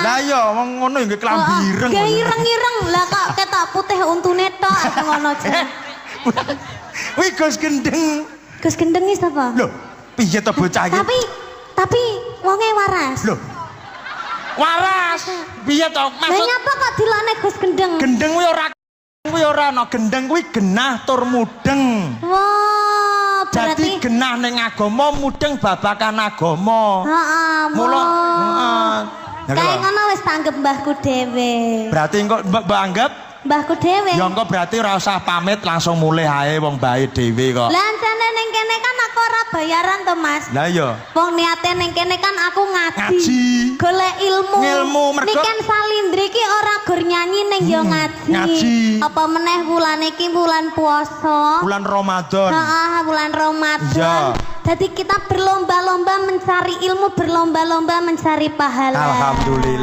Lah iya, wong ngono ya nggih klambi ireng. Gak ireng-ireng. Lah kok ketok putih untune tok aku ngono jan. Kuwi Gus Gendeng. Gus Gendeng iki sapa? Lho, piye to bocah iki? Tapi wonge waras. Lho. Waras. Piye to? Lah Maksud nyapa kok dilokne Gus Gendeng? Gendeng kuwi ora ana, gendeng kuwi genah tur mudeng. Wah, berarti Jadi genah ning agama, mudeng babakan agama. Heeh, Mula heeh. Ya Kayak lho. ngono wis tanggep mbahku dhewe. Berarti engko mbok anggap Mbahku dhewe. Ya engko berarti ora usah pamit, langsung mulih ae, wong bae dhewe kok. Lah ancene ning kene kan aku ora bayaran to, Mas. Lah iya. Wong niate ning kene kan aku ngaji. Ngaji. Golek ilmu. Ngilmu, Niken Salindri ki ora gur nyanyi ning yo ngaji. Ngaji. Apa meneh wulan iki wulan puasa. Bulan Ramadan. Heeh, bulan Ramadan. Iya. Jadi kita berlomba-lomba mencari ilmu, berlomba-lomba mencari pahala. Alhamdulillah.